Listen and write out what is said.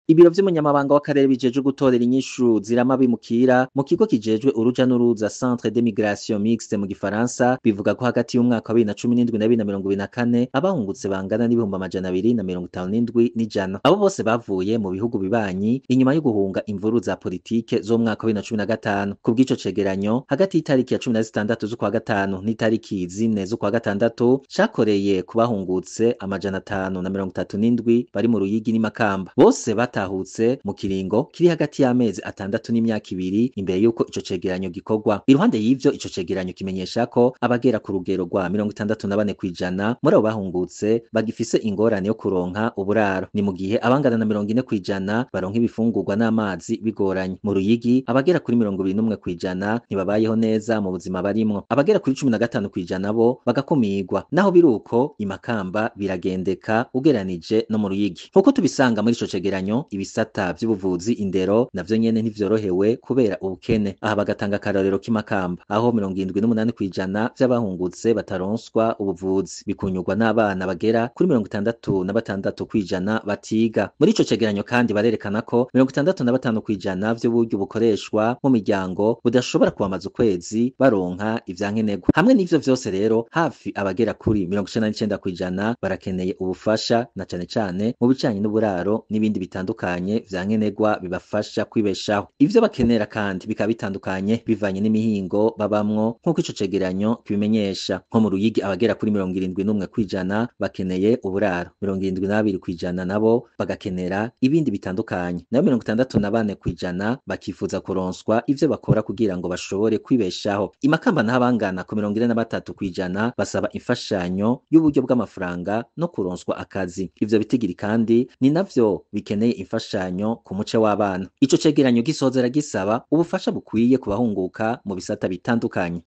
Ibiro vy'umunyamabanga w'akarere bijejwe gutorera inyishu zirama bimukira mu kigo kijejwe uruja n'uruza, Centre de Migration Mixte mu gifaransa, bivuga ko hagati y'umwaka wa 2017 na 2024 abahungutse bangana n'257,100. Abo bose bavuye mu bihugu bibanyi inyuma yo guhunga imvuru za politike z'umwaka wa 2015. Ku bw'ico cegeranyo, hagati y'itariki ya 16 z'ukwa gatanu n'itariki 4 z'ukwa gatandatu, cakoreye ku bahungutse 537 bari mu Ruyigi n'imakamba. Bose batahutse mu kiringo kiri hagati y'amezi 6 n'imyaka 2 imbere y'uko ico cegeranyo gikorwa. Iruhande y'ivyo, ico cegeranyo kimenyesha ko abagera ku rugero rwa 64% muri abo bahungutse bagifise ingorane yo kuronka uburaro, ni mu gihe abangana na 40% baronka ibifungurwa n'amazi bigoranye. Mu Ruyigi, abagera kuri 21% ntibabayeho neza mu buzima barimwo, abagera kuri 15% bo bagakumirwa. Naho biruko, imakamba biragendeka ugeranije no mu Ruyigi. Nkuko tubisanga muri ico cegeranyo, ibisata vy'ubuvuzi, indero navyo nyene ntivyorohewe kubera ubukene. Aha bagatanga akarorero k'imakamba, aho 78% vy'abahungutse bataronswa ubuvuzi, bikunyurwa n'abana bagera kuri 66% batiga. Muri ico cegeranyo kandi barerekana ko 65% vy'uburyo bukoreshwa mu miryango budashobora kubamaza ukwezi baronka ivyankenerwa. Hamwe n'ivyo vyose rero, hafi abagera kuri 99% barakeneye ubufasha, na cane cane mu bijanye n'uburaro n'ibindi bitandukanye vyankenerwa bibafasha kwibeshaho. Ivyo bakenera kandi bikaba bitandukanye bivanye n'imihingo babamwo, nk'uko ico cegeranyo kibimenyesha. Nko mu Ruyigi, abagera kuri 71% bakeneye uburaro, 72% nabo bagakenera ibindi bitandukanye, nayo 64% bakifuza kuronswa ivyo bakora kugira ngo bashobore kwibeshaho. Imakamba naho, abangana ku 43% basaba imfashanyo y'uburyo bw'amafaranga no kuronswa akazi. Ivyo bitigiri kandi ni navyo bikeneye imfashanyo ku muce w'abana. Ico cegeranyo gisozera gisaba ubufasha bukwiye ku bahunguka mu bisata bitandukanye.